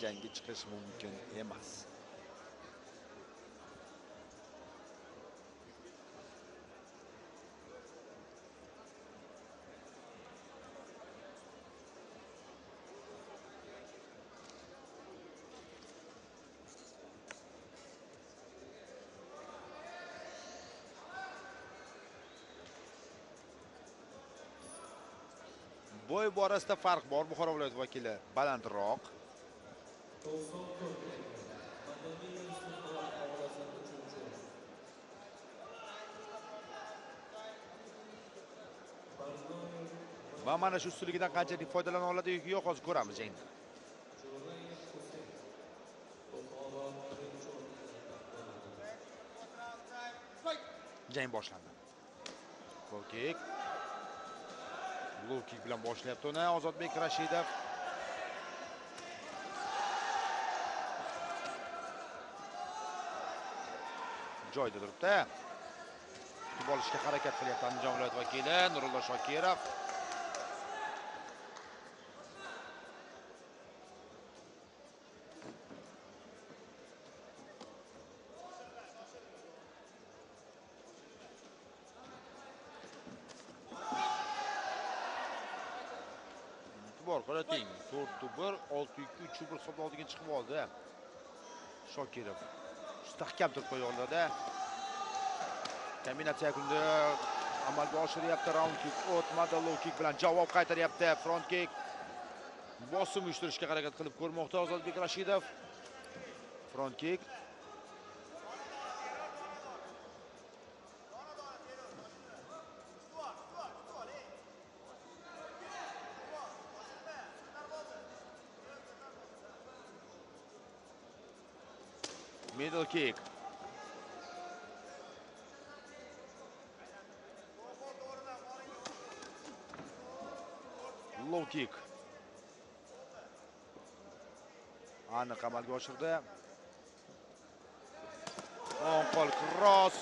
jangga chiqish mumkin emas. Bo'y borasida farq bor. Buxoro viloyati vakili balandroq. Va mana shu ustunligidan qanchalik foydalana oladi yoki yo'q, hozir ko'ramiz jangda. Jang boshlandi. Low kick. Low kick bilan boshlayapti uni Ozodbek Rashidov. Joyida turibdi. Kutib olishga harakat qilyapti Andijon viloyati vakili Nurullo Shokirov. Qarating, 4-1, 6-2, 3-1 hisobda oldiga chiqib oldi Shokirov. Mustahkam turib qo'ya oldi. Kombinatsiya yakunida amalga oshiryapti. Round kick o'tmadi, low kick bilan javob qaytaryapti. Front kick bosim uyushtirishga harakat qilib ko'rmoqda Ozodbek Rashidov. Front kick. Middle kick. Low kick. Aniq amalga oshirdi. O'ng qo'l cross.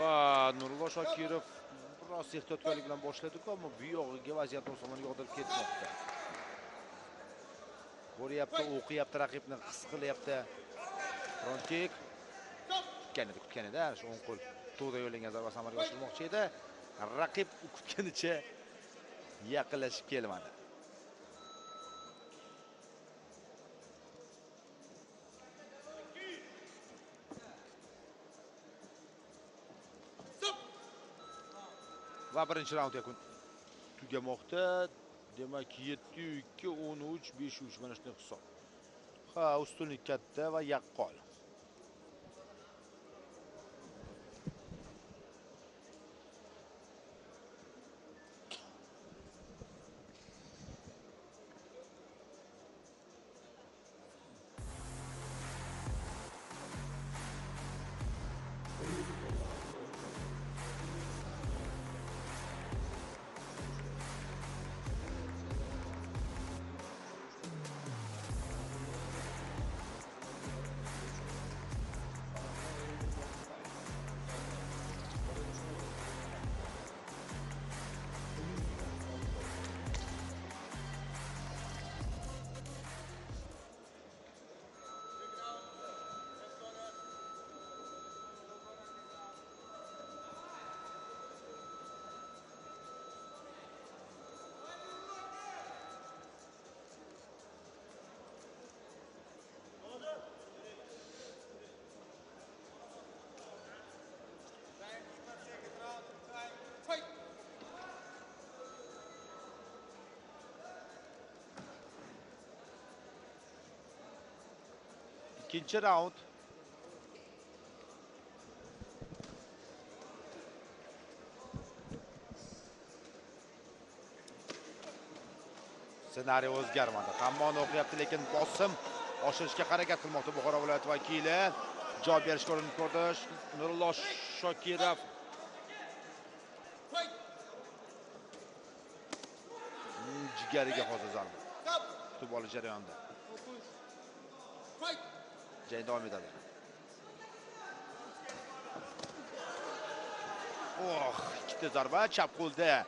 Va Nurullo Shokirov biroz ehtiyotkorlik bilan boshladi-ku, ammo bu yog'iga vaziyat tomonga og'dirib ketmoqda. Ko'ryapti, o'qiyapti raqibni, his qilyapti. Front kick. Kutgan edi, shu o'ng qo'l to'g'ri yo'llangan zarbasini amalga oshirmoqchi edi. Raqib kutganicha yaqinlashib kelmadi. Va birinchi raund yakun tugamoqda. Demak 7-2, 13, 5-3 mana shunday hisob. Ha, ustunlik katta va yaqqol. Ikkinchi raund. Ssenariy o'zgarmadi. Hammoni o'qiyapti, lekin bosim oshirishga harakat qilmoqda Buxoro viloyati vakili. Javob berishga urinib ko'rdi Nurullo Shokirov. Jigariga hozir zarba. Kutib olish jarayonida. Jang davom etadi. Oh, ikkita zarba chap qo'lda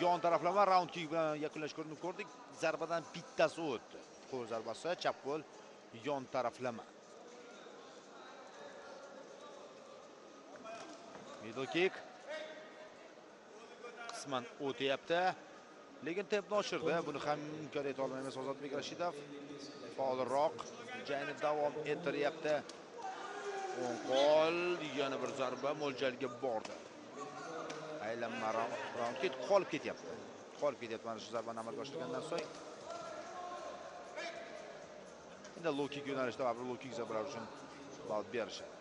yon taraflama round kick bilan yakunlashga urinib ko'rdik. Zarbadan bittasi o'tdi. Qo'l zarbasi, chap qo'l yon taraflama. Middle kick. Qisman o'tyapti. Lekin tempni oshirdi. Buni ham inkor eta olmaymiz. Ozodbek Rashidov faolroq jangni davom ettiryapti. O'ng qo'l yana bir zarba mo'ljalga bordi. Aylanma round qolib ketyapti. Qolib ketyapti mana shu zarbani amalga oshirgandan so'ng. Endi low kick yo'nalishida baribir low kick zarbalar uchun bal berishadi.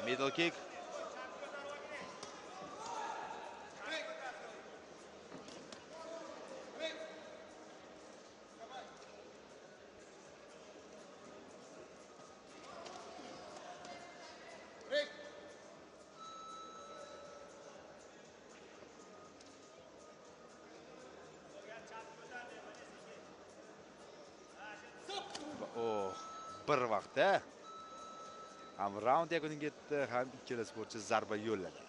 Middle kick. Oh, bir vaqtda ham raund yakuniga yetdi, ham ikkala sportchi zarba yo'lladi.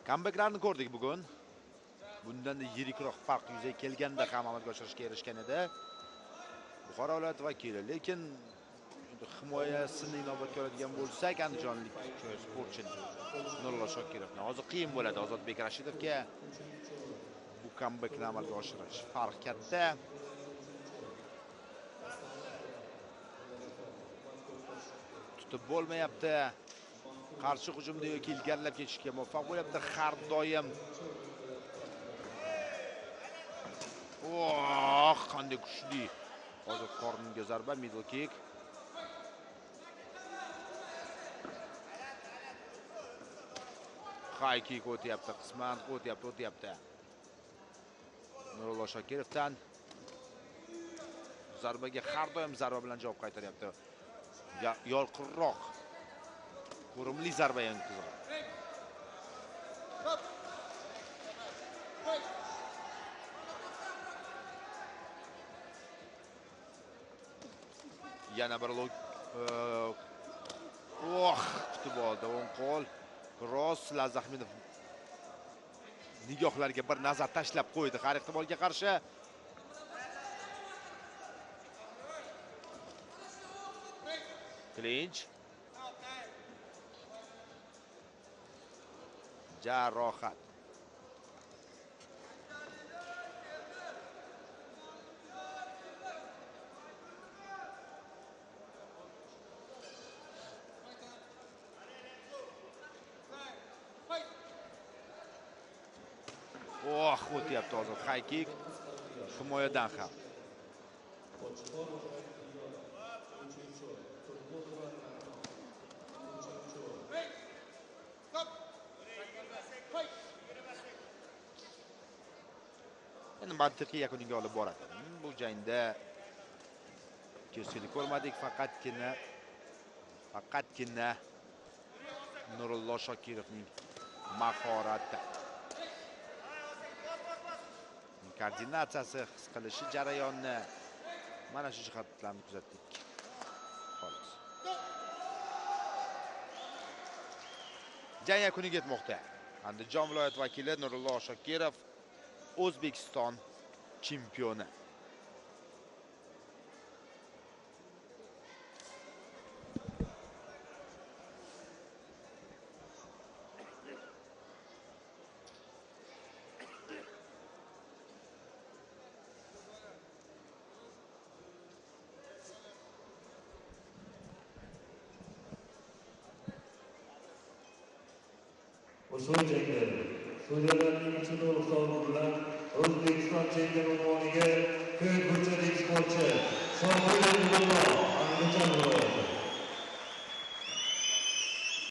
Comebacklarni ko'rdik bugun. Bundan da yirikroq farq yuzaga kelganda ham amalga oshirishga erishgan edi Buxoro viloyati vakili. Lekin himoyasini inobatga oladigan bo'lsak, andijonlik sportchi Nurullo Shokirovni hozir qiyin bo'ladi Ozodbek Rashidovga bu comebackni amalga oshirish. Farq katta. Tutib bo'lmayapti. Qarshi hujumda yoki ilgarilab ketishga muvaffaq bo'lyapti har doim. Oh, qanday kuchli. Hozir qorniga zarba, middle kick. High kick o'tyapti, qisman o'tyapti. Nurullo Shokirovdan zarbaga har doim zarba bilan javob qaytaryapti. Yorqinroq ko'rimli zarba eng qizig'i. Yana bir oh, kutib oldi o'ng qo'l. Cross Laziz Ahmedov nigohlarga bir nazar tashlab qo'ydi har ehtimolga qarshi. Clinch. Jarohat. Oh, o'tyapti hozir high kick himoyadan ham. Endi mantiqiy yakuniga olib boradi. Bu jangda keskinlik ko'rmadik, faqatgina Nurullo Shokirovning mahorati, koordinatsiyasi, his qilishi jarayonni mana shu jihatlarni kuzatdik. Xolos. Jang yakuniga yetmoqda. Andijon viloyati vakili Nurullo Shokirov O'zbekiston chempioni. Ushbu jangda sudyalarning 3-0 hisobi bilan O'zbekiston chempion unvoniga ko'k burchadagi sportchi Sobirov Abdulloh, Andijon viloyati.